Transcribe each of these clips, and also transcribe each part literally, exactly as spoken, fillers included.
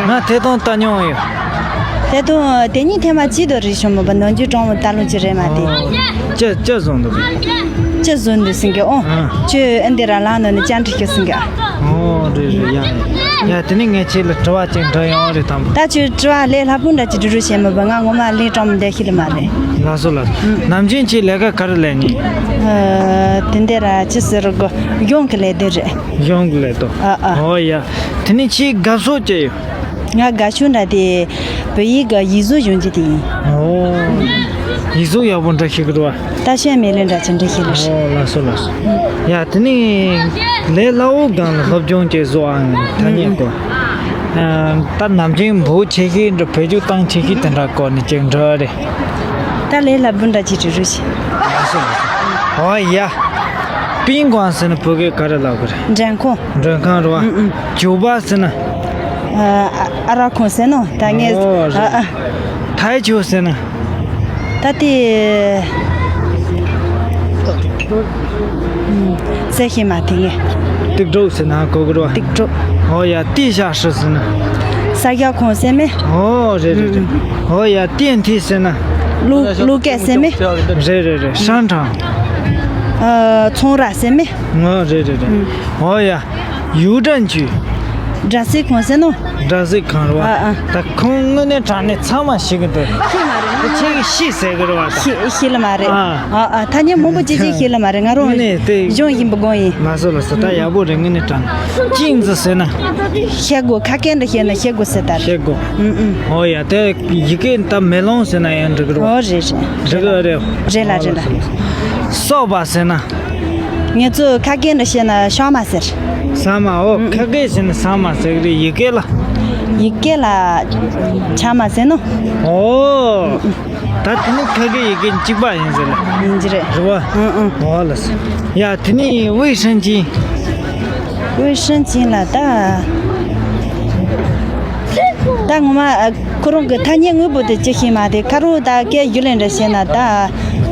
ང་ཐད་གཏོང་ལྟ་མྱོང་ཡོད། ཐད་གཏོང་དེ་ཉིད་ཐེངས་མ་གཅིག་དུ་རིག་བྱུང་མོད་པ། ནམ་རྒྱུན་གྲོང་མོ་ལྟ་ལོང་གཅིག་རེད་མ་དེ། ཨོ། ཅི་ཅི་བཟོ་འདུག་ཅི་བཟོ་འདུག་ཟེར་གི། ཨོ། ཨ། ཁྱོད་ཨ་འདི་ར་ལང་ནོ་ནི་ཅན་འདྲི་ཤོག་ཟེར་གི། ཨོ། རེད་རེད། ཡ་ཡ། དེ་ནི་ངས་ཁྱེད་ལ་དྲི་བ་ཅིག་འདྲི་ཡོང་རེད་དམ། ད་ཁྱོད་དྲི་བ་ལས་སླ་པོ་འདྲ་ཅིག་འདྲི་རོགས་བྱེད་མོད་པ། ང་ངོ་མ་གླིང་གྲོང་མོ་འདི་ཤེས་ལེ་མ་རེད། ལགས་སོ་ལགས་སོ། ནམ་རྒྱུན་ཁྱེད་ལས་ཀ་ག་རེ་ལས་ནི། ཨ། དེ་འདི་ར་ཅི་ཟེར་གོ། གཞུང་གི་ལས་དོན་རེད། གཞུང་གི་ལས་དོན། ཨ་ཨ། ཨོ་ཡ། དེ་ནི་ཁྱེད་དགའ་ཕྱོགས་ཅི་ཡོད། ང་དགའ་ཕྱོགས་འདྲ་དེ་བོད་ཡིག་གི་ཡིག་གཟུགས་སྦྱོང་རྒྱུ་དེ་ཡིན། ཨོ། ཡིག་གཟུགས་ཡག་པོ་འབྲི་ཤེས་ཀྱི་རེད་བ། ད་ཤེས་མེད་ལེ་འདྲ་ཅིག་འབྲི་ཤེས་ལེ་རེད། ཨོ། ལགས་སོ་ལགས་སོ། ཡ། དེ་ནི་ལས་སླ་བོ་སྒང་ལ་སློབ་སྦྱོང་བྱེད་བཟོ་ཨང་ཐ་སྙད་སྐོར། ཨ། ད་ནམ་རྒྱུན་འབོད་ཆེ་ཤོས་འདྲ། བེད་སྤྱོད་བཏང་ཆེ་ཤོས་དེ་འདྲ་སྐོར་ནས་ཅིག་འདྲི་རེད། ད་ལས་སླ་པོ་འདྲ་ཅིག་འབྲི་རོགས་བྱེད། ལགས་སོ་ལགས་སོ། ཨོ་ཡ། པིང་ཀོང་ཟེར་ན་བོད་སྐད་ག་རེ་ལབ་དགོས་རེད། མགྲོན་ཁང་། མགྲོན་ཁང་རེད་བ། ཨུ་ཨུ། ཇོ་བ་ཟེར་ན། ཨ། ཨ་རག་ཁང་ཟེར་ནོ་ད་ངས། ཨོ། ཨ་ཨ། ཐའི་ཆོས་ཟེར་ན། ད་དེ། ཨུམ། ཟེར་ཤེས་མ་དེ་ངས། ཏིག་ཏྲོ་ཟེར་ན་གོ་གི་རེད་བ། ཏིག་ཏྲོ། ཨོ་ཡ། ཏི་ཤ་ཧྲི་ཟེར་ན། ས་རྒྱ་ཁོང་ཟེར་མེད། ཨོ། རེད་རེད་རེད། ཨོ་ཡ། ཏན་ཐི་ཟེར་ན། ལུ་ལུ་སྐད་ཟེར་མེད། རེད་རེད་རེད། ཧྲན་ཁྲང་། ཨ། ཚོང་ར་ཟེར་མེད། ཨོ། རེད་རེད་རེད། ཨོ་ཡ། ཡུའུ་ཀྲན་ཅུས། སྒྲ་སྲིད་ཁང་ཟེར་ནོ། སྒྲ་སྲིད་ཁང་རེད་བ། ཨ་ཨ། ད་ཁོང་དངོས་གནས་དྲང་གནས་ཚང་མ་ཤེས་ཀྱི་འདུག་ཤེས་མ་རེད། ཁྱེད་ཀྱིས་ཤེས་ཟེར་གི་རེད་བ་ད། ཤེས་ཤེས་ལེ་མ་རེད། ཨ། ཨ་ཨ། ཐ་སྙད་མང་པོ་ཅིག་ཅིག་ཤེས་ལེ་མ་རེད། ང་རང་དངོས་གནས་དེ་གཞུང་ཡིན་པ་དགོངས་ཡིན། ལགས་སོ་ལགས་སོ། ད་ཡག་པོ་རེད། དངོས་གནས་དྲང་གནས། ཅིང་ཙི་ཟེར་ན། ཤེལ་སྒོ། ཁ་སྐད་འདྲ་བཤད་ན་ཤེལ་སྒོ་ཟེར་ད་རེད། ཤེལ་སྒོ། ཨུམ་ཨུམ། ཨོ་ཡ། དེ་ཡི་གེ་ད་མེ་ལོང་ཟེར་ན་ཡང་འགྲིག་གི་རེད་བ། ཨོ། རེད་རེད། འགྲིག་གི་རེད། རེད་ལ་རེད་ལ། སོག་པ་ཟེར་ན། ངེད་ཚོ་ཁ་སྐད་འདྲ་བཤད་ན་ཤ་མ་ཟེར། ས་མ། ཨོ། ཨུ། ཁ་སྐད་ཟེར་ན་ས་མ་ཟེར་གི་རེད། ཡི་གེ་ལ། ཡི་གེ་ལ་ཆ་མ་ཟེར་ནོ། ཨོ། ད་དེ་ནི་ཁ་སྐད་ཡི་གེ་གཅིག་པ་ཡིན་ཟེར་ལ། ཡིན་གྱི་རེད། རེད་བ། ཨུ་ཨུ། ཨོ་ལགས་སོ། ཡ། དེ་ནི་ཝེ་ཧྲན་ཅིན། ཝེ་ཧྲན་ཅིན་ལ་ད། ད་ངོ་མ། ཨ། ཁོ་རང་གི་ཐ་སྙད་དངོས་པོ་དེ་ཅི་ཤེས་མ་དེ། ཁ་རོ་ད་སྐད་ཡུ་ལེན་འདྲ་བཤད་ན་ད།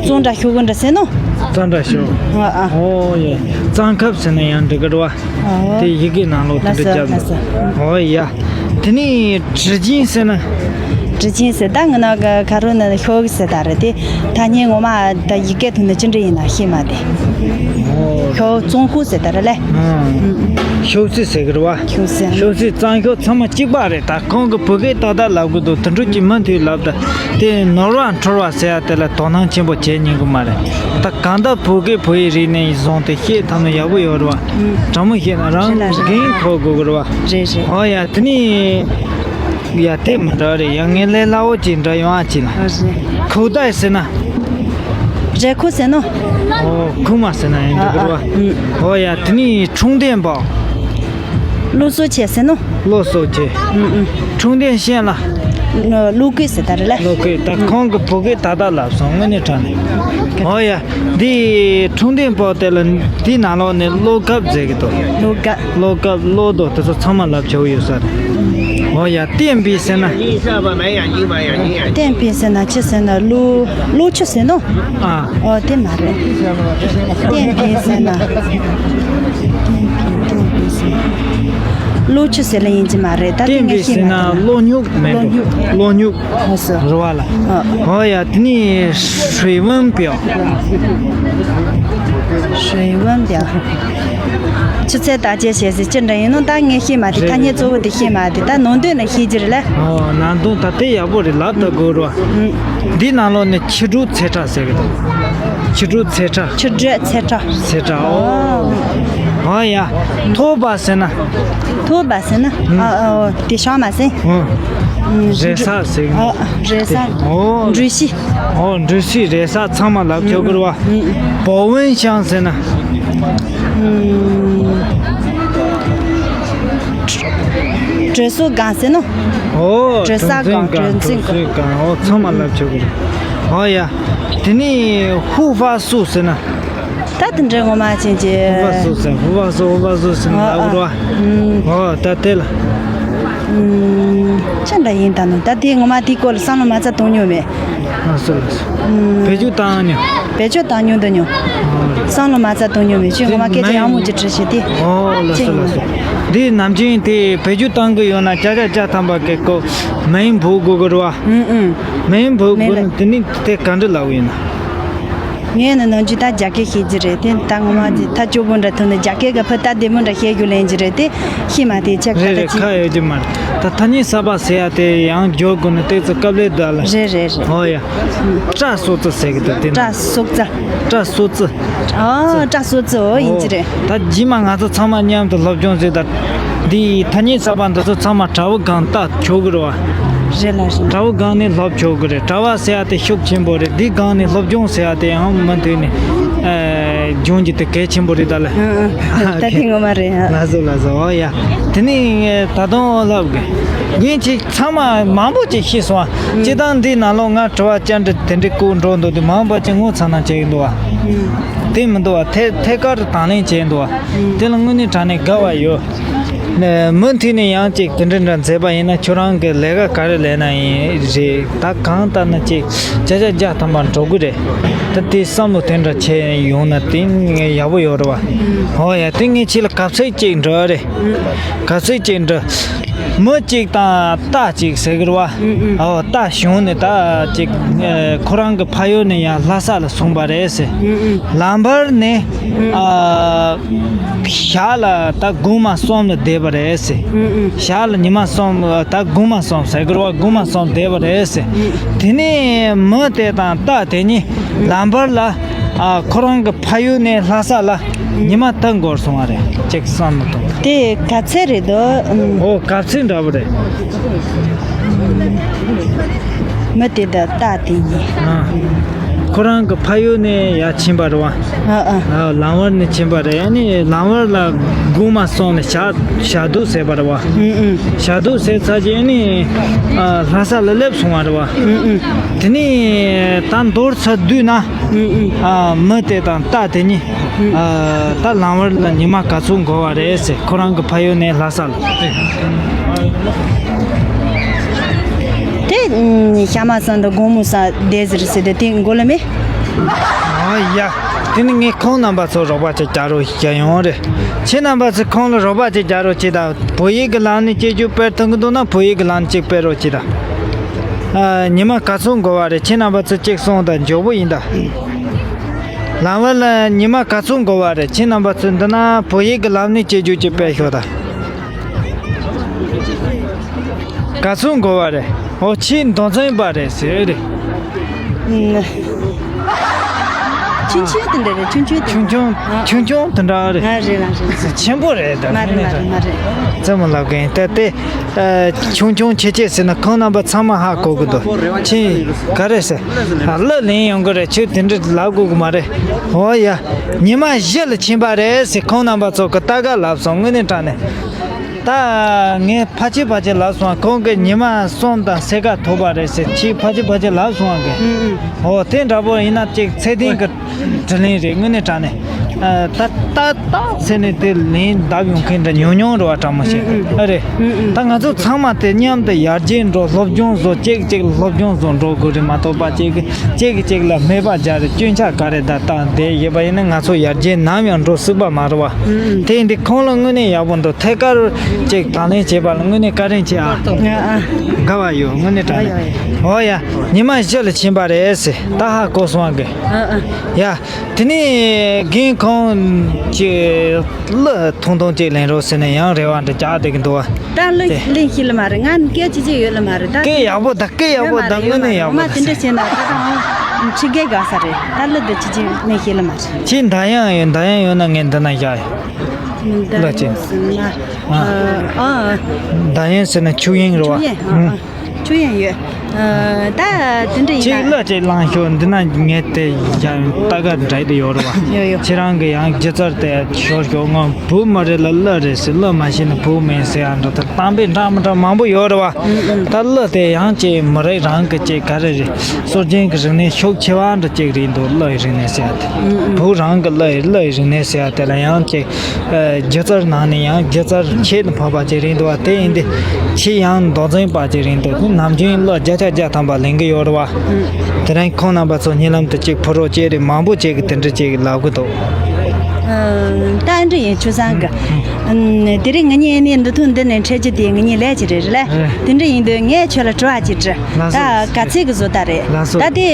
གཙང་སྦྲ་ཤོག་གུ་འདྲ་ཟེར་ནོ། གཙང་སྦྲ་ཤོག་ཨ་ཨ། ཨོ་ཡ། གཙང་ཁབ་ཟེར་ན་ཡང་འགྲིག་གི་རེད་བ། ཨོ། དེ་ཡི་གེ་ནང་ལོགས་དེ་འདྲ་ལགས་སོ་རྒྱབ་ལགས་སོ། འདུག་ཨོ་ཡ། དེ་ནི་གྲི་ཅིང་ཟེར་ན། གྲི་ཅིང་ཟེར་ད་ང་ན་ག་རོ་ན་ཤོག་གུ་ཟེར་ད་རེད་དེ། ཐ་སྙད་ངོ་མ་ད་ཡི་གེ་ཐོག་ནས་ཅི་འདྲ་ཡིན་ན་ཤེས་མ་དེ། ཨོ། ཤོག་གཙང་ཁུ་ཟེར་ད་རེད་ལེ། ཨང་། ཤོག་ཙི་ཟེར་གི་རེད་བ། ཤོག་ཙི། ཤོག་ཙི་གཙང་ཤོག་ཚང་མ་གཅིག་པ་རེད། ད་ཁོང་གི་བོད་སྐད་ཏག་ཏག་ལབ་གི་འདུག་དེ་འདྲ་ཅིག་མུ་མཐུད་ལབ་ད། དེ་ནོར་བ་འཁྲུལ་བ་ཟེར་ཡ་དེ་ལ་དོ་སྣང་ཆེན་པོ་བྱེད་ཉན་གི་མ་རེད། ད་གང་ལྟར་བོད་སྐད་བོད་ཡིག་རིག་གནས་བཟུང་སྟེ་བཤད་ཐུབ་ན་ཡག་པོ་ཡོད་རེད་བ། ཨང་། དྲང་མོ་བཤད་ན་རང་རེད་ལ་རེད། འགན་འཁུར་དགོས་གི་རེད་བ། རེད་རེད། ཨོ་ཡ། དེ་ནི། ཡ། དེ་མི་འདྲ་རེད། ཡང་ངས་ལས་སླ་བོ་ཅིག་འདྲ་ཡོང་ཨ་ཅི་ལ། ཨ་རེད། ཁུག་རྟ་ཟེར་ན། རེ་ཁུག་ཟེར་ནོ། ཨོ། ཁུག་མ་ཟེར་ན་ཡང་འགྲིག་གི་རེད་བ། ཨ་ཨ། ཨུམ། ཨོ་ཡ། དེ་ནི་འཁྲུངས་ལྡན་པ། བློ་གསོ་ཆེ་ཟེར་ནོ། བློ་གསོ་ཆེ། ཨུམ་ཨུམ། འཁྲུངས་ལྡན་ཤན་ལ། བློ་བཀོད་ཟེར་ད་རེད་ལ། བློ་བཀོད། ད་ཁོང་གི་བོད་སྐད་ཏག་ཏག་ལབ་སོང་། དངོས་གནས་དྲང་གནས། ཨོ་ཡ། འདི་འཁྲུངས་ལྡན་པ་དེ་ལ་འདི་ནང་ལོགས་ནས་བློ་སྐབས་མཛད་ཀྱི་འདུག་བློ་སྐབས། བློ་སྐབས། བློ་ལྡོག་དེ་ཚོ་ཚང་མ་ལབ་ཆོག་ཡོད་ས་རེད། ཨོ་ཡ། བསྟན་པའི་ཟེར་ན། བསྟན་པའི་ཟེར་ན་ཅི་ཟེར་ན་བློ་བློ་ཆུ་ཟེར་ནོ། ཨ། ཨོ་དེ་མ་རེད། བསྟན་པའི་ཟེར་ན། བསྟན་པའི་བསྟན་པའི་ཟེར་ན། བློ་ཆུ་ཟེར་ལ་ཡིན་གྱི་མ་རེད། ད་དེ་བསྟན་པའི་ངས་ཤེས་ཟེར་མ་ན་ཐུབ། བློ་མྱུག་མེད་འགྲོ། བློ་མྱུག། བློ་མྱུག། ཨོ་སོ། རེད་བ་ལ། ཨ། ཨོ་ཡ། དེ་ནི་水温表། 水温表། ཆུ་ཚད་བརྟག་དཔྱད་བྱེད་ཟེར་ཅི་འདྲ་ཡིན་ནོ་ད་ངས་ཤེས་མ་དེ། རེད། ཐ་སྙད་གཙོ་བོ་དེ་ཤེས་མ་དེ། ད་ནང་དོན་ལ་ཤེས་ཀྱི་རེད་ལ། ཨོ། ནང་དོན་ད་དེ་ཡག་པོ་རེད། ལབ་ད་དགོས་རོ། ཨུམ། འདི་ནང་ལོགས་ནས་ཆུ་གྲུ་ཚེ་ཁྲ་ཟེར་གི་འདུག་ཆུ་གྲུ་ཚེ་ཁྲ། ཆུ་གྲུ་ཚེ་ཁྲ། ཚེ་ཁྲ། ཨོ། ཨོ་ཡ། ཐོ་བ་ཟེར་ན། ཐོ་བ་ཟེར་ན། ཨུམ། ཨ་ཨ། དེ་ཤ་མ་ཟེར། ཨོ། ཨུམ། རེ་ས་ཟེར་གི་འདུག་ཨ། རེ་ས། ཨོ། འགྲུལ་བཞུད། ཨོ། འགྲུལ་བཞུད་རེ་ས་ཚང་མ་ལབ་ཆོག་གི་རེད་བ། ཨུམ། 保温箱 ཟེར་ན། ཨུམ། དྲོད་གསོག་སྒང་ཟེར་ནོ། ཨོ། དྲོད་གསོག་སྒང་། དྲོད་འཛིན་སྒང་། དྲོད་འཛིན་སྒང་། ཨོ། ཚང་མ་ལབ་ཆོག་གི་རེད། ཨོ་ཡ། དེ་ནས་ཧུ་ཧྥ་སུ་ཟེར་ན། ད་དེ་འདྲའི་ངོ་མ་ཅན་གྱི། ཧུ་ཧྥ་སུ་ཟེར། ཧུ་ཧྥ་སུ། ཧུ་ཧྥ་སུ་ཟེར་ན་ཨོ་ལབ་གི་རེད་བ། ཨོ། ཨུམ། ཨོ། ད་དེ་ལ། ཨུམ། ཤ་འདྲ་ཡིན་ད་ནོ། ད་དེ་ངོ་མ་དེའི་སྐོར་ལ་བསམ་བློ་མ་རྩ་གཏོང་མྱོང་མེད། ཨ་སོ་ལ་སོ། ཨུམ། བེད་སྤྱོད་བཏང་མྱོང་། བེད་སྤྱོད་བཏང་མྱོང་དུ་མྱོང་། ཨོ། བསམ་བློ་མ་རྩ་གཏོང་མྱོང་མེད། ཁྱོད་ངོ་མ་སྐད་ཆ་ཡང་མོ་ཅིག་དྲིས་ཤིག་དེ། ཨོ་ལ་སོ་ལ་སོ། འདི་ནམ་རྒྱུན་དེ་བེད་སྤྱོད་བཏང་གི་ཡོད་ན་བརྒྱ་ཆ་བརྒྱ་ཐམ་པ་གི་ཀོ་མིང་འབོད་དགོས་གི་རེད་བ། ཨུམ་ཨུམ། མིང་འབོད་དགོས་ན་དེ་ནི་དེ་ག་འདྲ་ལབ་ཡིན་ན། ངས་ནི་ནམ་རྒྱུན་ད་རྒྱ་སྐད་བཤད་ཀྱི་རེད་དེ། ད་ངོ་མ་དེ་ཐག་ཆོད་པོ་འདྲ་ཐོན་ནས་རྒྱ་སྐད་གི་ཕུ་ད་བདེ་མོ་འདྲ་བཤད་རྒྱུ་ལེན་གྱི་རེད་དེ། ཤེས་མ་དེ་ཆེ་ཁ་རེད་ད་རེད། ཅི། ཁ་ཡོད་ཀྱི་མ་རེད། ད་ཐ་སྙད་གསར་པ་ཟེར་ཡ་དེ་ཡང་སྦྱོར་དགོས་ནི་ཏོག་ཙམ་དཀའ་ལས་འདུག་ཨ་ལ། རེད་རེད་རེད། ཨོ་ཡ། སྐྲ་སོ་རྩི་ཟེར་གི་འདུག་དེ་ན། སྐྲ་སོ་རྩི། སྐྲ་སོ་རྩི། ཨ་སྐྲ་སོ་རྩི། ཨོ་ཡིན་གྱི་རེད། ད་རྗེས་མ་ང་ཚོ་ཚང་མ་མཉམ་དུ་སློབ་སྦྱོང་བྱེད་ད། འདི་ཐ་སྙད་གསར་པ་འདི་ཚོ་ཚང་མ་གྲྭ་བའི་སྒང་ལྟ་ཆོག་གི་རེད་བ། རེད་ལ་རེད། གྲྭ་བའི་སྒང་ནས་སློབ་ཆོག་གི་རེད། གྲྭ་བ་ཟེར་ཡ་དེ་ཤུགས་ཆེན་པོ་རེད། འདི་སྒང་ནས་སློབ་སྦྱོང་ཟེར་ཡ་དེ་ཡང་མུ་མཐུད་ནས་ཨ་སྦྱོང་རྒྱུ་དེ་གལ་ཆེན་པོ་རེད་ད་ལ། ཨ་ཨ། ད་དེ་ངོ་མ་རེད་ཨ། ལགས་སོ་ལགས་སོ། ཨོ་ཡ། དེ་ནས་ད་དུང་ལབ་དགོས། ངས་ཅིག་ཚང་མ་མང་པོ་ཅིག་ཤེས་སོང་ཨ། སྤྱིར་བཏང་འདིའི་ནང་ལོགས་ང་དྲི་བ་བཅར་འདྲི་དེ་འདྲའི་བཀོད་འགྲོ་འདུག་དེ་མང་པོ་ཅིག་ངོ་ཚ་ན་བྱེད་ཀྱི་འདུག་ཨ། དེ་མི་འདུག་བ། ཐད་ཐད་ཀར་དུ་དང་ལེན་བྱས་འདུག་བ། དེ་ལ་དངོས་གནས་དྲང་གནས་དགའ་བ་ཡོད། ནས་མུ་མཐུད་ནས་ཡང་ཅིག་དེ་འདྲ་འདྲ་མཛད་པ་ཡིན་ན་ཁྱོད་རང་གི་ལས་ཀ་ག་རེ་ལས་ན་ཡིན་རེད། ད་གང་ལྟར་ན་ཅིག་བརྒྱ་ཆ་བརྒྱ་ཐམ་པ་འགྲོ་གི་རེད། ད་དེ་བསམ་བློ་དེ་འདྲ་བྱས་ཡོང་ན་དེ་ཡག་པོ་ཡོད་རེད་བ། ཧོ་ཡ། དེ་ངས་ཁྱེད་ལ་གབ་ཚིག་ཅིག་འདྲི་རེད། གབ་ཚིག་ཅིག་འདྲི། མི་གཅིག་དང་རྟ་གཅིག་ཟེར་གི་རེད་བ། ཨོ་རྟ་ཞོན་ནས་ད་ཅིག་ཁོ་རང་གི་ཕ་ཡུལ་ནས་ཡང་ལྷ་ས་ལ་སོང་པ་རེད་ཟེར། ལམ་བར་ནས་ཨ་ཞག་ལ་ད་དགུང་མ་གསུམ་ལ་བསྡད་པ་རེད་ཟེར། ཞག་ལ་ཉི་མ་གསུམ་ད་དགུང་མ་གསུམ་ཟེར་གི་རེད་བ། དགུང་མ་གསུམ་བསྡད་པ་རེད་ཟེར། དེ་ནས་མི་དེ་དང་རྟ་དེ་གཉིས་ལམ་བར་ལ་ཨ་ཁོ་རང་གི་ཕ་ཡུལ་ནས་ལྷ་ས་ལ་ཉི་མ་དུ་འགོར་སོང་བ་རེད། ཅིག་བསམ་མི་ཐུབ། དེ་ག་ཚད་རེད་དོ། ཨོ་ག་ཚད་འདྲ་པོ་རེད། མི་དེ་དང་རྟ་དེ་གཉིས། ཨ། ཁོ་རང་གི་ཕ་ཡུལ་ནས་ཡར་ཕྱིན་པ་རེད་བ། ཨ་ཨ། ཨ་ལམ་བར་ནས་ཕྱིན་པ་རེད། ཨ་ནི་ལམ་བར་ལ་དགུང་མ་སོང་ནས་ཞག་ཞག་སྡོད་ཟེར་བ་རེད་བ། ཨུ་ཨུ། ཞག་སྡོད་ཟེར་ཚར་རྗེས་ཨ་ནི་ཨ་ལྷ་ས་ལ་སླེབས་སོང་བ་རེད་བ། ཨུ་ཨུ། དེ་ནས་ད་མདོར་ཚུར་བསྡུས་ན། ཨུ་ཨུ། ཨ་མི་དེ་དང་རྟ་དེ་གཉིས། ཨ་ད་ལམ་བར་ལ་ཉི་མ་ག་ཚོད་འགོར་བ་རེད་ཟེར། ཁོ་རང་གི་ཕ་ཡུལ་ནས་ལྷ་ས་ལ། དེ་ཨུམ་ཞག་མ་སང་དང་དགོང་མོ་སང་བསྡད་ཟེར་ཟེར་དེ་དེ་འགོར་ལ་མེད། ཨ་ཡ། དེ་ནི་ངས་ཁོང་རྣམ་པ་ཚོ་རོགས་པ་ཅིག་རྒྱག་རོགས་བྱེད་ཡོང་རེད། ཁྱེད་རྣམ་པ་ཚོས་ཁོང་ལ་རོགས་པ་ཅིག་རྒྱག་རོགས་བྱེད་དང་། བོད་ཡིག་གི་ལམ་ནས་སྐད་ཆ་སྤེལ་ཐུབ་ཀྱི་འདུག་ན་བོད་ཡིག་གི་ལམ་ནས་ཅིག་སྤེལ་རོགས་བྱེད་དང་། ཨ་ཉི་མ་ག་ཚོད་འགོར་བ་རེད། ཁྱེད་རྣམ་པ་ཚོས་ཅིག་གསུངས་དང་། མགྱོགས་པོ་ཡིན་ད། ལམ་བར་ལ་ཉི་མ་ག་ཚོད་འགོར་བ་རེད། ཁྱེད་རྣམ་པ་ཚོས་འདི་ན་བོད་ཡིག་གི་ལམ་ནས་སྐད་ཆ་ཅིག་སྤེལ་ཤོག་ད། ག་ཚོད་འགོར་བ་རེད། ཨོ་ཁྱེད་མདོ་ཚན་པ་རེད་ཟེར་རེད། ཨུམ། ཆུང་ཆུང་དེ་འདྲ་རེད། ཆུང་ཆུང་དེ། ཆུང་ཆུང་། ཨ། ཆུང་ཆུང་དེ་འདྲ་རེད། ཨ་རེད་ལ་རེད། ཆེན་པོ་རེད་ད། མ་རེད་མ་རེད་མ་རེད། རྩེད་མོ་ལབ་གིན་ད་དེ། ཨ་ཆུང་ཆུང་ཆེ་ཆེ་ཟེར་ན་ཁོང་རྣམ་པ་ཚང་མ་ཧ་གོ་གི་འདུག་ཁྱེད་ག་རེ་ཟེར། ཨ་གླུ་ལེན་ཡོང་གི་རེད། ཁྱོད་དེ་འདྲ་ལབ་དགོས་གི་མ་རེད། ཨོ་ཡ། ཉི་མ་བཞི་ལ་ཕྱིན་པ་རེད་ཟེར། ཁོང་རྣམ་པ་ཚོ་གི་ལྟ་ག་ལབ་སོང་། དངོས་གནས་དྲང་གནས། ད་ངས་ཕལ་ཆེར་ཕལ་ཆེར་ལབ་སོང་། ཁོང་གིས་ཉི་མ་གསུམ་དང་ཕྱེད་ཀ་ཐུག་པ་རེད་ཟེར། ཁྱེད་ཕལ་ཆེར་ཕལ་ཆེར་ལབ་སོང་ཨ་གི། ཨུ་ཨུ། ཨོ་དེ་འདྲ་པོ་ཡིན་ན་ཅིག་ཚད་ལྡན་གི་དྲི་ལན་རེད། དངོས་གནས་དྲང་གནས། ཨ་ད་ད་ད་ཚད་ནས་དེ་ལན་བརྡབ་ཡོང་མཁན་འདྲ་ཉུང་ཉུང་རེད་བ། དྲང་མོ་བཤད། ཨུ་ཨུ། ཨ་རེད། ཨུ་ཨུ། ད་ང་ཚོ་ཚང་མ་དེ་མཉམ་དུ་ཡར་རྒྱས་འགྲོ། སློབ་སྦྱོང་བཟོ། གཅིག་གཅིག་ལ་སློབ་སྦྱོང་བཟོ་འགྲོ་དགོས་རེད་མ་གཏོགས་པ། གཅིག་གིས་གཅིག་གཅིག་ལ་སྨད་པ་རྒྱག་རེད། སྐྱོན་ཆ་ག་རེ་ད་བཏང་བསྡད་ཡོད་པ་ཡིན་ན་ང་ཚོ་ཡར་རྒྱས་ནམ་ཡང་འགྲོ་སྲིད་པ་མ་རེད་བ། ཨུ་ཨུ། དེ་ཡིན་དུས་ཁོང་ལ་དངོས་གནས་ཡག་པོ་འདུག་ཐད་ཀར་ཅིག་དང་ལེན་བྱེད་པ་ལ་དངོས་གནས་བཀའ་དྲིན་ཆེ་ཨ། ཨ་ཨ། དགའ་བ་ཡོད། དངོས་གནས་དྲང་གནས། ཨོ་ཡ། ཨོ་ཡ། ཉི་མ་བཞི་ལ་ཕྱིན་པ་རེད་ཟེར། ད་ཧ་གོ་སོང་ཨ་གི། ཨ་ཨ། ཡ། དེ་ནས་རྒན་ཁོང་གི་གླུ་ཐུང་ཐུང་ཅིག་ལེན་རོགས་ཟེར་ནས་ཡང་རེ་བ་འདྲ་རྒྱག་བསྡད་ཀྱི་འདུག་བ། ད་གླུ་ལེན་ཤེས་ལ་མ་རེད། ང་སྐད་ཅིག་ཅིག་ཡོད་ལ་མ་རེད་ད། སྐད་ཡག་པོ་ད། སྐད་ཡག་པོ་ད། དངོས་གནས་ཡག་པོ་ད། ང་དེ་འདྲ་བྱས་ན་ད་ད་ཁྲི་རྒན་དགའ་ས་རེད། ད་གླུ་དེ་ཅིག་ཅིག་ལེན་ཤེས་ལ་མ་རེད། ཁྱེད་འདར་དབྱངས་ཡོད། འདར་དབྱངས་ཡོད་ན་ངས་འདི་ན་བཞག་ཡོད། འདར་དབྱངས་ཟེར་ན། ཨ་ཨ། འདར་དབྱངས་ཟེར་ན་ཆོས་དབྱིངས་རེད་བ། ཆོས་དབྱིངས། ཨ་ཨ། ཆོས་དབྱིངས་ཡོད། ཨ། ད་དེ་འདྲ་ཡིན་ན། གཅིག་གླུ་གཅིག་བླངས་ཤོག་འདི་ན་ངས་དེ་ཡང་ལྟ་ག་འདྲ་དེ་ཡོད་རེད་བ། ཡོད་ཡོད། ཁྱེད་རང་གི་ཡང་སྒྱུ་རྩལ་དེ་ཤོར་ཤོག་ངོ་བོད་མི་རིགས་ལ་གླུ་རེད་ཟེར། གླུ་མ་ཤེས་ན་བོད་མིན་ཟེར་ཡ་འདྲ་དེ་གཏམ་དཔེ་འདྲ་མི་འདྲ་མང་པོ་ཡོད་རེད་བ། ད་གླུ་དེ་ཡང་ཅིག་མི་རིགས་རང་གི་ཅིག་ག་རེ་རེད། སྲོལ་རྒྱུན་གྱི་རིག་གནས་ཤུགས་ཆེ་བ་འདྲ་ཅིག་རེད་འདུག་གླུ་ཡི་རིག་གནས་ཟེར་ཡ་དེ། བོད་རང་གི་གླུ་ཡི་གླུ་ཡི་རིག་གནས་ཟེར་ཡ་དེ་ལ་ཡང་ཅིག་ཨ། སྒྱུ་རྩལ་ནང་ནས་ཡང་སྒྱུ་རྩལ་ཁྱད་དུ་འཕགས་པ་ཅིག་རེད་འདུག་བ། དེ་ཡིན་དུས་ཁྱེད་ཡང་མདོ་འཛིན་པ་ཅིག་རེད་འདུག་ནམ་རྒྱུན་གླུ་བརྒྱ་ཆ་བརྒྱ་ཐམ་པ་ལེན་གི་ཡོད་རེད་བ། དེ་རིང་ཁོང་རྣམ་པ་ཚོ་གཉིད་ལམ་དུ་གཅིག་ཕུ་རོགས་བཅས་རེད། མང་པོ་ཅིག་གིས་དེ་འདྲ་ཅིག་ལབ་གི་འདུག་ཨ། ད་ཨ་འདྲ་ཡིན། ཆུ་བཟང་གི་ཨ། དེ་རིང་ང་གཉིས་ཨ་ནི་འདུ་ཐུག་འདི་ནས་འཕྲད་རྒྱུ་དེ་ང་གཉིས་ལས་ཀྱི་རེད་ལ། དེ་འདྲ་ཡིན་དུས་ངས་ཁྱོད་ལ་དྲི་བ་ཅིག་དྲི། ད་ག་ཚད་གི་བཟོ་ལྟ་རེད། ད་དེ་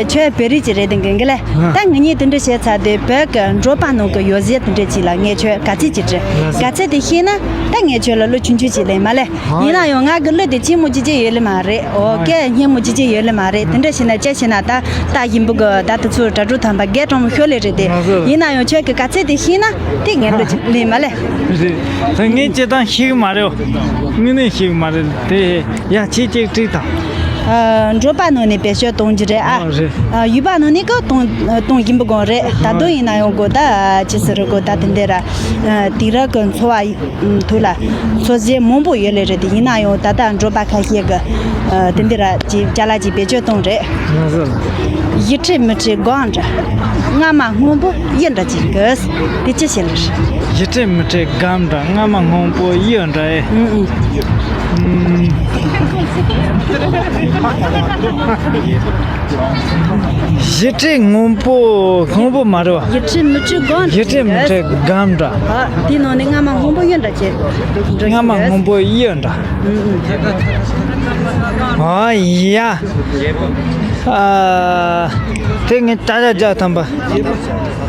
ཁྱོད་བོད་རིགས་ཅིག་རེད་དེ་འགན་གི་ལ། ད་ང་གཉིས་དེ་འདྲ་བཤད་ཚར་དུས་བོད་ཀྱི་འབྲོག་པ་ནང་གི་ཡོ་བྱད་དེ་འདྲ་ཅིག་ལ་ངས་ཁྱོད་ག་ཚད་ཅིག་དྲི། ག་ཚད་དེ་ཤེས་ན་ད་ངས་ཁྱོད་ལ་གླུ་ཆུང་ཆུང་ཅིག་ལེན་མ་ལེ། ཡིན་ན་ཡང་ང་གི་གླུ་དེ་ཆེན་མོ་ཅིག་ཅིག་ཡོད་ལེ་མ་རེད། ཨོ་ཀེ། སྙན་མོ་ཅིག་ཅིག་ཡོད་ལེ་མ་རེད། དེ་འདྲ་བྱས་ན་ཅི་བྱས་ན་ད་ལྟ་བཞིན་པོ་གི་ད་དེ་ཚོ་དྲ་གྲོགས་ཐམ་པ་རྒན་གྲོང་མོ་ཤོད་ལེ་རེད་དེ། ཡིན་ན་ཡང་ཁྱོད་ཀྱི་ག་ཚད་དེ་ཤེས་ན་དེ་ངས་གླུ་ཅིག་ལེན་མ་ལེ། རེད། ད་ངས་ཅི་དང་ཤེས་གི་མ་རེད། དངོས་གནས་ཤེས་གི་མ་རེད་དེ། ཡ་ཁྱེད་ཅིག་དྲིས་དང་། ཨ། འབྲོག་པ་ནང་ནས་བེད་སྤྱོད་གཏོང་རྒྱུ་རེད་ཨ། ཨ། རེད། ཨ། ཡུལ་པ་ནང་ནས་ཀ་གཏོང་གཏོང་གིན་པ་གང་རེད། ད་དུང་ཡིན་ན་ཡང་གོ་ད་ཅི་ཟེར་གོ་ད་དེ་འདྲ་ར། ཨ། དེང་རབས་ཀྱི་འཚོ་བ་ཐོག་ལ་འཚོ་བྱེད་མང་པོ་ཡོད་ལེ་རེད་དེ། ཡིན་ན་ཡང་ད་ལྟ་འབྲོག་པ་ཁ་ཤས་ཀྱི་ཨ། དེ་འདྲ་ར་ཅིག་ཅ་ལག་ཅིག་བེད་སྤྱོད་གཏོང་རེད། ང་ཚོ་ལ། གཞིས་ཁྲི་མུ་ཁྲི་སྒང་འདྲ། རྔ་མ་སྔོན་པོ་གཡུ་འདྲ་ཅིག་གི། དེ་ཅི་ཞིག་ལ་རེད། གཞིས་ཁྲི་མུ་ཁྲི་སྒང་འདྲ། རྔ་མ་སྔོན་པོ་གཡུ་འདྲ་ཨེ། ཨུ་ཨུ། གཞིས་ཁྲི་སྔོན་པོ་སྔོན་པོ་མ་རེད་བ། གཞིས་ཁྲི་མུ་ཁྲི་སྒང་། གཞིས་ཁྲི་མུ་ཁྲི་སྒང་འདྲ། ཨ། དེའི་ནང་ནས་རྔ་མ་སྔོན་པོ་གཡུ་འདྲ་བྱས། རྔ་མ་སྔོན་པོ་གཡུ་འདྲ། ཨུ་ཨུ། ཨ་ཡ། ཨ། དེ་ངས་བརྒྱ་ཆ་བརྒྱ་ཐམ་པ།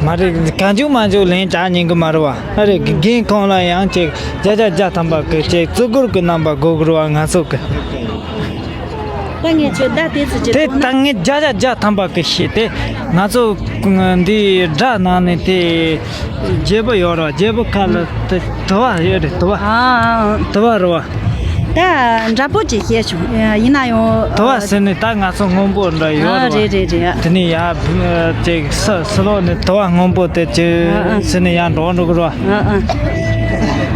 མ་རེད། གང་བྱུང་མང་བྱུང་ལེན་བྱ་ཉན་གི་མ་རེད་བ། ཨ་རེད། རྒན་ཁོང་ལ་ཡང་ཅིག་བརྒྱ་ཆ་བརྒྱ་ཐམ་པ་གི་ཅིག་བརྩི་བཀུར་གི་རྣམ་པ་དགོས་གི་རེད་བ། ང་ཚོ་གི། ད་ངས་ཁྱོད་ད་དེ་ཚོ་ཅིག་དེ་གཏོང་ན། ད་ངས་བརྒྱ་ཆ་བརྒྱ་ཐམ་པ་གི་ཤེས་ཏེ། ང་ཚོ་འདི་སྒྲ་ནང་ནས་དེ་བརྗེ་པོ་ཡོད་རེད་བ། བརྗེ་པོ་ཁ་ལ་དེ་དུ་བ་ཡོད་རེད། དུ་བ། ཨ། དུ་བ་རེད་བ། ད་འདྲ་པོ་ཅིག་བཤད་བྱུང་། ཡིན་ན་ཡང་དུ་བ་ཟེར་ནས་ད་ང་ཚོ་སྔོན་པོ་འདྲ་ཡོད་ཨ། རེད་བ། རེད་རེད་རེད། དེ་ནས་ཡར་ཅིག་ས་ས་ལོག་ནས་དུ་བ་སྔོན་པོ་དེ་ཅིག་ཨ་ཨ། ཟེར་ནས་ཡར་འགྲོ་འགྲོ་གི་རེད་བ། ཨ་ཨ།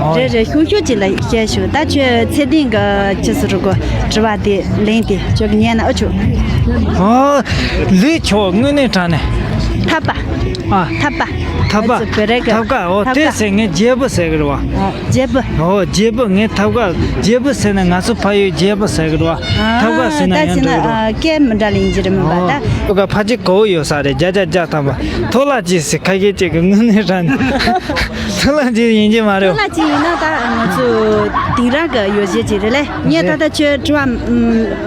ཨོ། རེད་རེད། ཤུགས་ཤུགས་ཅིག་ལ་བཤད་ཞུ། ད་ཁྱོད་ཚེ་བརྟན་གི་ཅི་ཟེར་གོ་དྲི་བ་དེ་ལན་དེ་ཁྱོད་ཉན་ན་ཨ་ཆོག་ཨོ། ལས་ཆོག་དངོས་གནས་དྲང་གནས། འཐབ་པ། ཨ། འཐབ་པ། འཐབ་པ། ཨ་ཙི་བོད་རིགས་གི་འཐབ་ཀ། ཨོ། འཐབ་དེ་ཀ་ཟེར་ངས་བརྗེ་པོ་ཟེར་གི་རེད་བ། ཨ། བརྗེ་པོ། ཨོ། བརྗེ་པོ། ངས་འཐབ་ཀ། བརྗེ་པོ་ཟེར་ན་ང་ཚོ་ཕ་ཡུལ་བརྗེ་པོ་ཟེར་གི་རེད་བ། ཨ། འཐབ་ཀ་ཟེར་ན་ད་ཡང་ཅི་ན་འགྲིག་གི་རེད་བ། ཨ། སྐད་མི་འདྲ་ལ་ཡིན་གྱི་རེད་མིན་པ། ཨོ། ད་འཐབ་ཀ་ཕལ་ཆེར་གོ་ཡོད་ས་རེད། བརྒྱ་ཆ་བརྒྱ་ཐམ་པ། ཐོ་ལ་ཅི་ཟེར་ཁ་ཤས་ཅིག་གི་དངོས་གནས་དྲང་གནས། ཐོ་ལ་ཅི་ཡིན་གྱི་མ་རེད། ཐོ་ལ་ཅི་ཡིན་ན་ད་ང་ཚོ་དེང་རབས་ཀྱི་ཡོ་བྱད་ཅིག་རེད་ལེ། ངས་ད་ལྟ་ཁྱོད་དྲི་བ་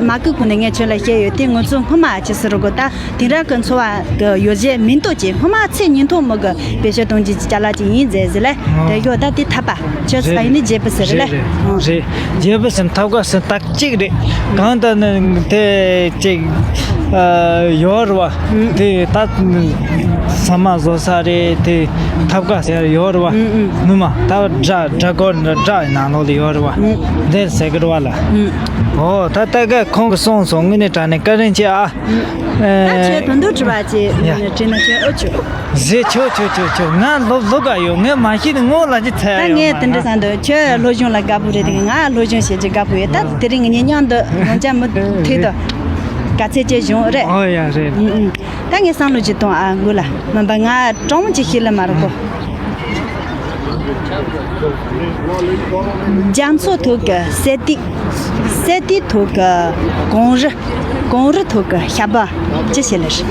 མ་གི་གོང་ནས་ངས་ཁྱོད་ལ་བཤད་ཡོད་དེ། ང་ཚོ་སྔོན་མ་ཅི་ཟེར་གོ་ད་དེང་རབས་ཀྱི་འཚོ་བ་གི་ཡོ་བྱད་མིན་ཏོ་ཅིག་སྔོན་མ་ཚེ་ཉིན་ཐོག་མི་གི་བེད་སྤྱོད་གཏོང་རྒྱུ་ཅིག་ཅ་ལག་ཅིག་ཡིན་ཟེར་ཟེར་ལེ། དེ་ཡོད་ད་དེ་འཐབ་པ། ཁྱོད་ས་ཡིན་ནི་བརྗེ་པོ་ཟེར་ལེ། རེད་རེད། བརྗེ་པོ་ཟེར་འཐབ་ཀ་ཟེར་ད་གཅིག་རེད། གང་ལྟར་ནི་དེ་གཅིག་ཨ་ཡོད་རེད་བ། དེ་ད་ཟ་མ་བཟོ་ས་རེད། དེ་འཐབ་ཀ་ཟེར་ཡོད་རེད་བ། ནུ་མ་ད་སྒྲ་སྒྲ་སྐོར་འདྲ་སྒྲ་ནང་ལོགས་ལ་ཡོད་རེད་བ། དེ་ཟེར་གི་རེད་བ་ལ། ཨོ། ད་ལྟ་ག་ཁོང་གི་གསུངས་སོང་། དངོས་གནས་དྲང་གནས་བཀའ་དྲིན་ཆེ་ཨ། ད་ཁྱོད་དོན་དུ་དྲི་བ་ཅིག་ཡ། དྲིས་ན་ཁྱོད་ཨོ་ཆོ། ཟེར་ཆོག་ཆོག་ཆོག་ཆོག་ང་ལོ་ལོ་ག་ཡོད། ངས་མ་ཤེས་ནི་ངོ་ལ་ཅི་ཚ་ཡ་ད་ཡོད་ངས་མ་དེ་འདྲ་ན། བསམ་འདུག་ཁྱོད་སློབ་སྦྱོང་ལ་དགའ་པོ་རེད་དེ། ང་སློབ་སྦྱོང་བྱེད་ཀྱི་དགའ་པོ་ཡོད། ད་དེ་རིང་ངེད་གཉིས་མཉམ་དུ་ཡོང་ཆ་མུ་མཐུད་དོ། ག་ཚད་ཅིག་བྱུང་རེད། ཨོ་ཡ་རེད། ཨུ་ཨུ། ད་ངས་བསམ་བློ་ཅིག་གཏོང་ཨ། མགོ་ལ་མིན་པ་ང་དྲང་མོ་ཅིག་ཤེས་ལེ་མ་རེད་གོ། རྒྱ་མཚོ་ཐོག་གི་སེ་ཏི། སེ་ཏི་ཐོག་གི་གངས་རི། གངས་རི་ཐོག་གི་ཤ་བ། ཅི་ཞིག་ལ་རེད།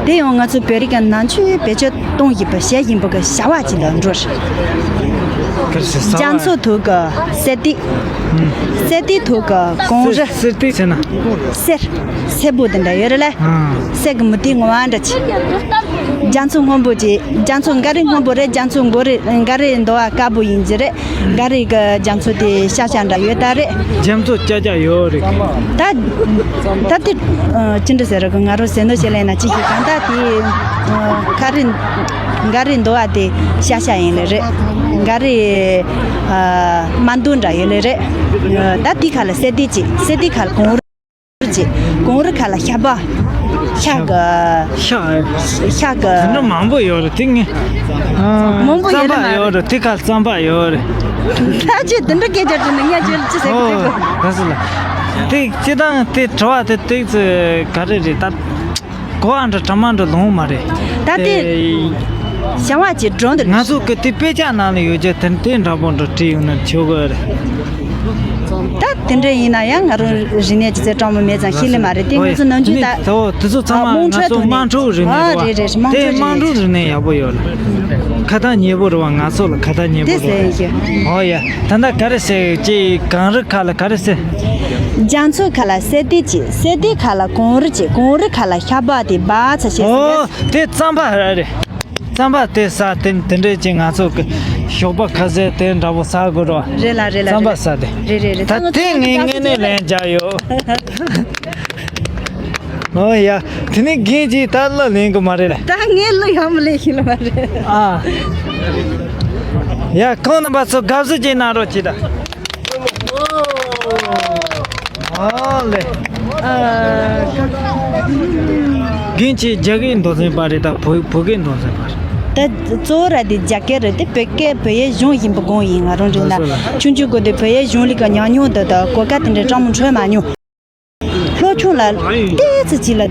དེ་ཡང་ང་ཚོ་བོད་རིགས་ཀྱི་ནང་ཆོས་བེད་སྤྱོད་གཏོང་བཞིན་པ་བྱེད་བཞིན་པ་གི་བྱ་བ་ཅིག་ལ་འགྲོ་རེད། རྒྱ་མཚོ་ཐོག་གི་སེ་ཏི། སེ་ཏི་ཐོག་གི་གངས་རི། སེ་ཏི་ཟེར་ན། གསེར། སེར་པོ་དེ་འདྲ་ཡོད་རེད་ལེ། གསེར་གྱི་མུ་ཏིག་ངོ་བ་འདྲ་ཅིག་རྒྱ་མཚོ་སྔོན་པོ་ཅིག་རྒྱ་མཚོ་འགའ་རེ་སྔོན་པོ་རེད། རྒྱ་མཚོ་འགའ་རེ་འགའ་རེ་འདུ་བ་དཀར་པོ་ཡིན་གྱི་རེད། འགའ་རེ་གི་རྒྱ་མཚོ་དེ་ཤ་ཤ་འདྲ་ཡོད་ད་རེད། རྒྱ་མཚོ་ཅག་ཅག་ཡོད་རེད། ད་ད་དེ་ཅི་འདྲ་ཟེར་ར་གི་ང་རང་ཟེར་ནོ་བྱེད་ལེ་ན་ཅི་ཞིག་གང་ད་དེ་ག་རེ་འགའ་རེ་འདུ་བ་དེ་ཤ་ཤ་ཡིན་ལེ་རེད། འགའ་རེ་དམར་འདུག་འདྲ་ཡོད་ལེ་རེད། ད་དེ་ཁ་ལ་སེ་ཏི་ཅིག་སེ་ཏི་ཁ་ལ་གངས་རི། ཅེས། གངས་རི་ཁ་ལ་ཤ་པ། ཤ་གི་ཤ། ཤ་གི་དེ་འདྲ་མང་པོ་ཡོད་རེད་དེ་ངས། ཨ། མང་པོ་ཡོད་རེད་མ་རེད། རྩམ་པ་ཡོད་རེད། དེ་ཁ་རྩམ་པ་ཡོད་རེད། ད་ཁྱོད་དེ་འདྲ་སྐད་ཆ་དྲིས་ནས་ངས་ཁྱོད་ལ་ཅི་ཟེར་གི་འདུག་གི། ཨོ། ད་སོ་ལ། དེ་སྤྱི་བཏང་དེ་དྲི་བ་དེ་ཏིག་ཙི་ག་རེ་རེད་ད། གོ་བ་འདྲ་དྲི་མ་འདྲ་ལོང་མ་རེད། ད་དེ་དེ་བྱ་བ་ཅིག་འགྲོ་འདུག་ང་ཚོ་གི་དེ་དཔེ་ཆ་ནང་ལ་ཡོད་རྒྱུ་དེ་དེ་འདྲ་པོ་འདྲ་བྲིས་ཡོང་ན་ཆོག་གི་རེད། ད་དེ་འདྲ་ཡིན་ན་ཡང་ང་རང་རིག་གནས་ཀྱི་རྩལ་སྤྲང་པོ་མེད་ཙང་ཤེས་ལེ་མ་རེད། དེ་ང་ཚོ་ནམ་རྒྱུན་ད། ཨོ་ཡ། དེ་ཚོ་ཚང་མ་ང་ཚོ་དམངས་ཁྲོད་རིག་གནས་རེད་བ། ཨ། རེད་རེད། དེ་དམངས་ཁྲོད་རིག་གནས་ཡག་པོ་ཡོད་རེད། ཁ་ཐག་ཉེ་པོ་རེད་བ། ང་ཚོ་ལ་ཁ་ཐག་ཉེ་པོ་རེད་བ། དེ་ཟེར་གི། ཨོ་ཡ། ད་ལྟ་ག་རེ་ཟེར་ཅིག་གངས་རི་ཁ་ལ་ག་རེ་ཟེར། རྒྱ་མཚོ་ཁ་ལ་སེ་ཏི་ཅིག་སེ་ཏི་ཁ་ལ་གངས་རི་ཅིག་གངས་རི་ཁ་ལ་ཤ་པ་དེ་སྦ་ཚ་ཤེས་ཟེར། ཨོ། དེ་རྩམ་པ་རེད། རྩམ་པ་དེ་ཟ་དེ་དེ་འདྲས་ཅིག་ང་ཚོ་གི་ཞོགས་པ་ཁ་ཟས་དེ་འདྲ་པོ་ཟ་དགོས་རོ། རེད་ལ་རེད་ལ། རྩམ་པ་རེད་ཟ་དེ། རེད་རེད་རེད། ད་དེ་ངས་དངོས་གནས་ལན་རྒྱག་ཡོད། ཨོ་ཡ། དེ་ནི་རྒན་གྱིས་ད་གླུ་ལེན་གི་མ་རེད་ལ། ད་ངས་གླུ་ཡང་མི་ལེན་ཤེས་ལ་མ་རེད། ཨ། ཡ། ཁོང་རྣམ་པ་ཚོ་དགའ་བསུ་ཅིག་གནང་རོགས་གྱིས་ད། ཨ་ལེ། ཨ། རྒན་གྱིས་རྒྱ་སྐད་མདོ་ཚན་པ་རེད་ད་བོད་བོད་སྐད་མདོ་ཚན་པ་རེད། ད་གཙོ་བོ་ར་དེ་རྒྱ་སྐད་རེད་དེ། བོད་སྐད་བོད་ཡིག་སྦྱོང་བཞིན་པའི་སྒང་ཡིན། ང་རང་རེད་ན་ཆུང་ཆུང་སྒང་དེ་བོད་ཡིག་སྦྱོང་ལུགས་ཀ་ཉམས་མྱོང་དེ་དང་གོ་སྐབས་དེ་འདྲ་སྤྲང་མོ་འཕྲོད་མ་མྱོང་། སློབ་ཆུང་ལ་ཏོག་ཙམ་ཅིག་ལ།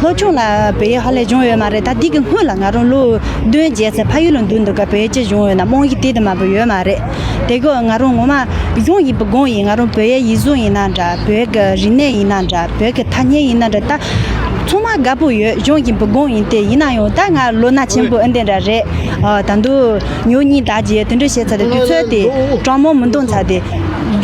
སློབ་ཆུང་ལ་བོད་ཡིག་ཧ་ལས་སྦྱོང་ཡོད་མ་རེད། ད་འདི་གི་སྔོན་ལ་ང་རང་ལོ་བདུན་བརྒྱད་ཙམ་ཕ་ཡུལ་ལ་འདུག་འདུག་ག་བོད་ཡིག་ཅིག་སྦྱོང་ཡོད་ན་རྨང་གཞི་དེ་དང་མ་བུ་ཡོད་མ་རེད། དེ་གོ་ང་རང་ངོ་མ་སྦྱོང་བཞིན་པའི་སྒང་ཡིན། ང་རང་བོད་ཡིག་ཡིག་གཟུགས་ཡིན་ན་འདྲ། བོད་ཀྱི་རིག་གནས་ཡིན་ན་འདྲ། བོད་ཀྱི་ཐ་སྙད་ཡིན་ན་འདྲ། ད་ཚང་མ་དགའ་པོ་ཡོད། སྦྱོང་བཞིན་པའི་སྒང་ཡིན་ཏེ། ཡིན་ན་ཡང་ད་ང་ལོ་ན་ཆེན་པོ་ཨེ་འདྲ་རེད། ཨ། ད་དུང་ཉོ་གཉིས་ད་རྗེས་དེ་འདྲ་བྱས་ཚར་ཏེ་དུས་ཚོད་དེ་སྤྲང་མོ་མི་འདུག་ཚར་ཏེ།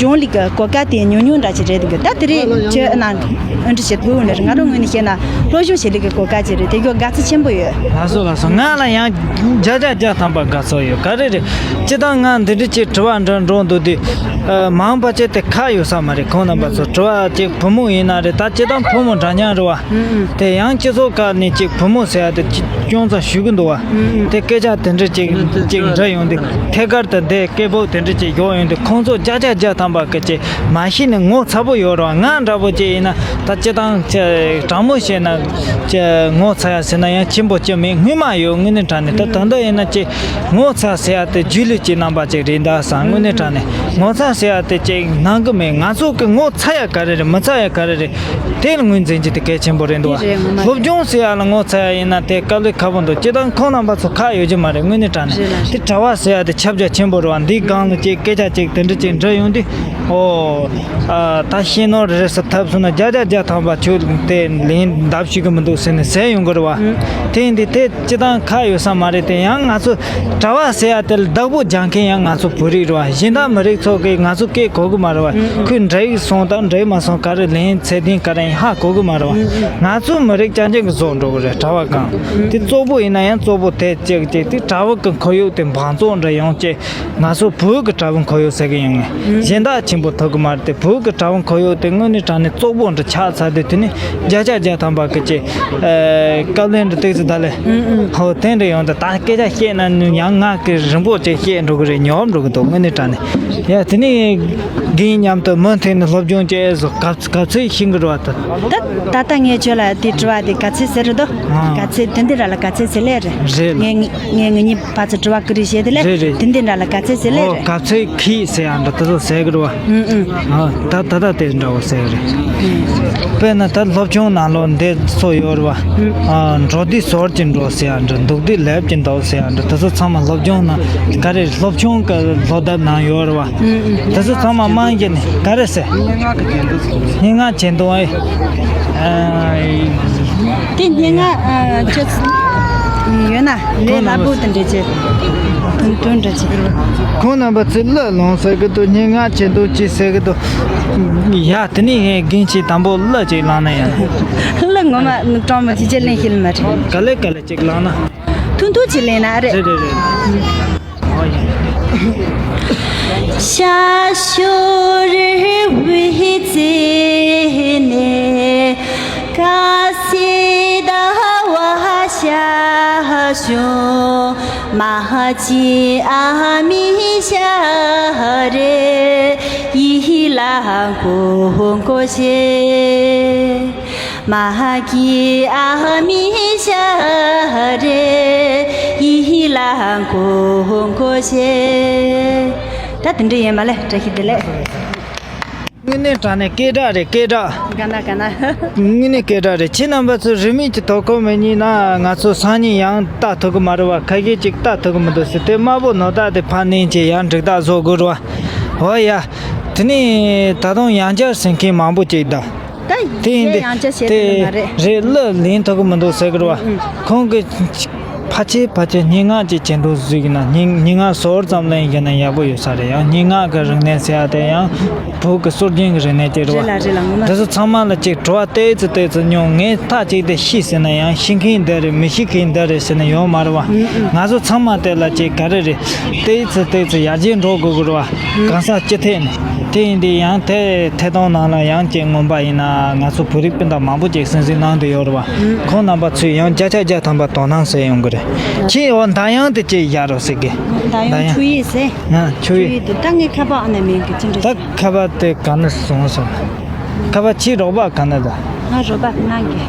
སྦྱོང་ལུགས་ཀྱི་གོ་སྐབས་དེ་ཉུང་ཉུང་འདྲ་ཅིག་རེད་འདུག་ད་དེ་རིང་ཁྱོད་ཨ་ན་ཨ་འདྲ་བྱེད་ཐུབ་ནས། ང་རང་ངོས་ནས་བཤད་ན་སློབ་སྦྱོང་བྱེད་ལུགས་ཀྱི་གོ་སྐབས་ཅིག་རེད། དེ་གོ་དགའ་ཚོར་ཆེན་པོ་ཡོད། ལགས་སོ་ལགས་སོ། ང་ལ་ཡང་བརྒྱ་ཆ་བརྒྱ་ཐམ་པ་དགའ་ཚོར་ཡོད། ག་རེ་རེད། སྤྱིར་བཏང་ང་འདི་འདྲ་ཅིག་དྲི་བ་འདྲ་འདྲ་འདུག་དེ། ཨ། མང་པ་ཅིག་དེ་ཁག་ཡོད་ས་མ་རེད། ཁོང་རྣམ་པ་ཚོ་དྲི་བ་ཅིག་བུ་མོ་ཡིན་ན་རེད། ད་སྤྱིར་བཏང་བུ་མོ་འདྲ་མཉམ་རེད་བ། དེ་ཡང་སྤྱི་ཚོགས་ཁག་ནས་ཅིག་བུ་མོ་ཟེར་ཡ་དེ་ཅིག་ཅུང་ཙམ་ཞུ་གི་འདུག་བ། དེ་སྐད་ཆ་དེ་འདྲ་ཅིག་ཅིག་འདྲ་ཡོང་དུས་ཐད་ཀར་དུ་དེ་སྐད་སྦུག་དེ་འདྲ་ཅིག་ཡོང་ཡོང་དུས་ཁོང་ཚོ་བརྒྱ་ཆ་བརྒྱ་ཐམ་པ་གི་ཅིག་མ་གཞི་ནས་ངོ་ཚ་པོ་ཡོད་རེད་བ། ང་འདྲ་པོ་ཅིག་ཡིན་ན་ད་སྤྱིར་བཏང་ཅིག་དྲང་མོ་བཤད་ན་ཅིག་ངོ་ཚ་ཡ་ཟེར་ན་ཡང་ཆེན་པོ་ཅིག་མེད། སྔོན་མ་ཡོད། དངོས་གནས་དྲང་གནས་ད་ད་ལྟ་ཡིན་ན་ཅིག་ངོ་ཚ་ཟེར་ཡ་དེ་སྒྱིད་ལུག་ཅིག་རྣམ་པ་ཅིག་རེད་འདུག་བསམ། དངོས་གནས་དྲང་གནས་ངོ་ཚ་ཟེར་ཡ་དེ་ཅིག་སྣང་གི་མེད། ང་ཚོ་གི་ངོ་ཚ་ཡ་ག་རེ་རེད། མི་ཚ་ཡ་ག་རེ་རེད། དེ་ལ་ངོས་འཛིན་རྒྱུ་དེ་གལ་ཆེན་པོ་རེད་འདུག་བ། དེ་རེད་ངོ་མ་རེད། སློབ་སྦྱོང་ཟེར་ཡ་ལ་ངོ་ཚ་ཡ་ཡིན་ན་དེ་དཀའ་ལས་ཁག་པོ་འདུག་སྤྱིར་བཏང་ཁོང་རྣམ་པ་ཚོ་ཁག་ཡོད་རྒྱུ་མ་རེད། དངོས་གནས་དྲང་གནས་རེད་ལ། དེ་གྲྭ་བ་ཟེར་ཡ་དེ་ཁྱབ་རྒྱ་ཆེན་པོ་རེད་བ། འདིའི་སྒང་ལ་ཅིག་སྐད་ཆ་ཅིག་དེ་འདྲ་ཅིག་འདྲ་ཡོང་དུས། ཨོ། ཨ། ད་ཤེས་ནོར་རེད་ཟེར་ཐབས་སོང་ན་བརྒྱ་ཆ་བརྒྱ་ཐམ་པ་ཁྱོད་དེ་ལན་འདེབས་ཤེས་གི་མི་འདུག་ཟེར་ནས་ཟེར་ཡོང་གི་རེད་བ། དེ་ཡིན་དུས་དེ་སྤྱིར་བཏང་ཁག་ཡོད་ས་མ་རེད། དེ་ཡང་ང་ཚོ་གྲྭ་བ་ཟེར་ཡ་དེ་ལ་བདག་པོ་རྒྱག་མཁན་ཡང་ང་ཚོ་བོད་རིགས་རེད་བ། གཞན་དག་མི་རིགས་ཚོ་གིས་ང་ཚོ་སྐད་གོ་གི་མ་རེད་བ། ཁོས་འགྲིག་སོང་དང་འགྲིག་མ་སོང་ག་རེ་ལན་ཚད་ལྡན་ག་རེ་ཡིན་ཧ་གོ་གི་མ་རེད་བ། ང་ཚོ་མི་རིགས་རྐྱང་རྐྱང་གི་བཟོ་འགྲོ་གི་རེད། གྲྭ་བ་གང་དེ་བཙོག་པོ་ཡིན་ན་ཡང་བཙོག་པོ་དེ་གཅིག་གཅིག་དེ་གྲྭ་བ་གི་ཁོར་ཡུག་དེ་འབངས་བཙོག་འདྲ་ཡོང་ཅེས། ང་ཚོ་བོད་ཀྱི་གྲྭ་བའི་ཁོར་ཡུག་ཟེར་གི་ཡོང་ངེ་། གཞན་དག་ཆེན་པོ་ཐོབ་གི་མ་རེད་དེ། བོད་ཀྱི་གྲྭ་བའི་ཁོར་ཡུག་དེ་དངོས་གནས་དྲང་གནས་བཙོག་པོ་འདྲ་ཆགས་ཚར་དུས། དེ་ནི་བརྒྱ་ཆ་བརྒྱ་ཐམ་པ་གི་ཅིག་ཨ། སྐབས་ལན་འདྲ་ཏོག་ཙམ་ད་ལས། ཧོ། དེ་འདྲ་ཡོང་དུས་ད་སྐད་ཆ་བཤད་ན་ནི་ཡང་ང་གི་རིང་པོ་ཅིག་བཤད་འགྲོ་གི་རེད། ཉོབ་འགྲོ་གི་འདུག་དངོས་གནས་དྲང་གནས། ཡ། དེ་ནི་རྒན་མཉམ་དུ་མུ་མཐུད་ནས་སློབ་སྦྱོང་བྱས་སོ། ག་ག་ཚོད་ཤེས་གི་རེད་བ་ད། ད་ད་ལྟ་ངས་ཁྱོད་ལ་དེ་དྲི་བ་དེ་ག་ཚོད་ཟེར་རེད་དོ། ཨ། ག་ཚོད་དེ་འདི་ར་ལ་ག་ཚོད་ཟེར་ལེ་རེད། རེད་ལ། ངས་ངས་ངེད་གཉིས་ཕར་ཚུར་དྲི་བ་ཀུ་རེ་བྱས་དེ་ལས། རེད་རེད། དེ་འདི་འདྲ་ལ་ག་ཚོད་ཟེར་ལེ། ཨོ། རེད། ག་ཚོད་ཁི་ཟེར་ཡ་འདྲ་དེ་ཚོ་ཟེར་གི་རེད་བ། ཨུ་ཨུ། ཨ། ད་ད་ད་དེ་འདྲ་བོ་ཟེར་གི་རེད། དཔེར་ན་ད་སློབ་ཆུང་ནང་ལོགས་འདི་ཚོ་ཡོད་རེད་བ། ཨ། འགྲོ་དུས་ཟོར་གྱིས་འགྲོ་ཟེར་ཡ་འདྲ། འདུག་དུས་ལེབ་ཀྱིས་འདུག་ཟེར་ཡ་འདྲ། དེ་ཚོ་ཚང་མ་སློབ་སྦྱོང་ནང་ག་རེ་སློབ་ཆུང་གི་སློབ་དེབ་ནང་ཡོད་རེད་བ། དེ་ཚོ་ཚང་མ་རྨང་གཞི་ནས་ག་རེ་ཟེར། སྙན་ངག་གི་ཆེད་དུ། སྙན་ངག་ཆེད་དུ་ཨེ། ཨ། དེ་སྙན་ངག་ཨ། ཁྱོད་ཡོད་ན་ལས་སླ་པོ་དེ་འདྲ་བྱེད། དོན་དོན་འདྲ་བྱེད། ཁོང་རྣམ་པ་ཚོས་གླུ་བླངས་ཟེར་གི་འདུག་སྙན་ངག་ཆེད་དུ་ཅི་ཟེར་གི་འདུག་ཡ། དེ་ནས་རྒན་ཁྱེད་དང་པོ་གླུ་ཅིག་བླངས་ན་ཡ། གླུ་ངོ་མ་སྤྲང་མོ་ཅི་བྱེད་ལེན་ཤེས་མ་རེད། ག་ལེ་ག་ལེ་ཅིག་བླངས་ན། ཐུང་ཐུང་ཅིག་ལེན་ན་རེད། རེད་རེད་རེད། ཧི་ལ་གོ་གོ་ཤེ། མ་ཧ་ཀི་ཨ་མི་ཤ་རེ། ཡི་ཧི་ལ་གོ་གོ་ཤེ། ད་དེ་འདྲ་ཡིན་མ་ལེ། བཀྲ་ཤིས་བདེ་ལེགས། དངོས་གནས་དྲང་གནས་སྐད་གྲགས་རེད། སྐད་གྲགས། ག་ན་ག་ན། དངོས་གནས་སྐད་གྲགས་རེད། ཁྱེད་རྣམ་པ་ཚོ་རིན་མེད་ཀྱི་དོ་ཁུར་མེད་ཉིན་ན་ང་ཚོ་སང་ཉིན་ཡང་ལྟ་ཐུབ་ཀྱི་མ་རེད་བ། ཁ་ཤས་ཅིག་ལྟ་ཐུབ་ཀྱི་མི་འདུག་ཟེར། དེ་དམར་པོ་ནོར་བདག་དེ་ཕར་ནས་ཅིག་ཡང་འགྲིག་ཐག་བཟོ་དགོས་རེད་བ། འོ་ཡ། དེ་ནས་ད་དུང་ཡང་བསྐྱར་ཟེར་མཁན་མང་པོ་ཅིག་གདའ། ད་དེ་ཡིན་ཡང་བསྐྱར་བཤད་ཐུབ་ཀྱི་མ་རེད། རེད། གླུ་ལེན་ཐུབ་ཀྱི་མི་འདུག་ཟེར་གི་རེད་བ། ཁོང་གི་ཕལ་ཆེར་ཕལ་ཆེར་སྙན་ངག་ཅིག་བྱེད་འདུག་ཟེར་གི་ན། སྙན་སྙན་ངག་ཟུར་ཙམ་ལེན་གི་ན་ཡག་པོ་ཡོད་ས་རེད། ཡང་སྙན་ངག་གི་རིག་གནས་ཟེར་ཡ་དེ་ཡང་བོད་ཀྱི་སྲོལ་རྒྱུན་གྱི་རིག་གནས་དེ་རེད་བ། རེད་ལ་རེད་ལ་ངོ་མ། དེ་ཚོ་ཚང་མ་ལ་ཅིག་དྲི་བ་ཏོག་ཙམ་ཏོག་ཙམ་ཉོན། ངས་ཐག་གཅིག་དེ་ཤེས་ཟེར་ན་ཡང་ཤེས་མཁན་འདི་རེད། མི་ཤེས་མཁན་འདི་རེད་ཟེར་ན་ཡོད་མ་རེད་བ། ང་ཚོ་ཚང་མ་དེ་ལ་ཅིག་ག་རེ་རེད། ཏོག་ཙམ་ཏོག་ཙམ་ཡར་རྒྱས་འགྲོ་དགོས་ཀྱི་རེད་བ། གང་ཟག་སྤྱི་ཐད་ནས། དེ་ཡིན་དུས་ཡང་དེ་ཐད་གཏོང་ནང་ལ་ཡང་ཅིག་མངོན་པ་ཡིན་ན། ང་ཚོ་བོད་རིགས་སྤུན་ཟླ་མང་པོ་ཅིག་གསན་གཟིགས་གནང་བསྡད་ཡོད་རེད་བ། ཁོང་རྣམ་པ་ཚོས་ཡང་བརྒྱ་ཆ་བརྒྱ་ཐམ་པ་དོ་སྣང་བྱེད་ཡོང་གི་རེད། ཁྱེད་འོ་མདའ་ཡང་དེ་ཅིག་བཞག་རོགས་ཟེར་གི། མདའ་ཡང་མདའ་ཡང་ཆུ་ཡིས་ཟེར། ཨ། ཆུ་ཆུ་ཡིས། ཡིས་དེ་ད་ངའི་ཁ་པར་ཨ་ནེ་མིང་གི་ཅི་འདྲ་ད་ཟེར། ཁ་པར་དེ་ག་ནས་བཟུང་སོང་། ཁ་པར་ཁྱེད་རོགས་པ་ག་ནས་ད། ང་རོགས་པ་གནང་གི།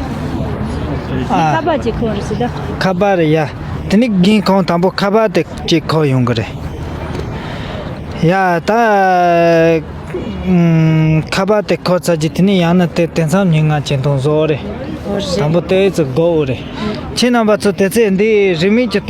ཨ། ཁ་པར་ཅིག་ཁོ་རེ་ཟེར་ད། ཁ་པར་རེད་ཡ། དེ་ནི་རྒན་ཁོང་དང་པོ་ཁ་པར་དེ་ཅིག་ཁོ་ཡོང་གི་རེད། ཡ་ད། ཨུམ། ཁ་པར་དེ་ཁོ་ཚར་གྱི་དེ་ནི་ཡང་ན་དེ་དེ་མཚམས་ཉིན་ང་ཅན་དང་བཟོ་རེད། ཨོ་རེད། དང་པོ་དེ་ཙི་དགོ་འོ་རེད། ཁྱེད་རྣམ་པ་ཚོ་དེ་ཚེ་འདི་རིན་མེད་ཀྱི།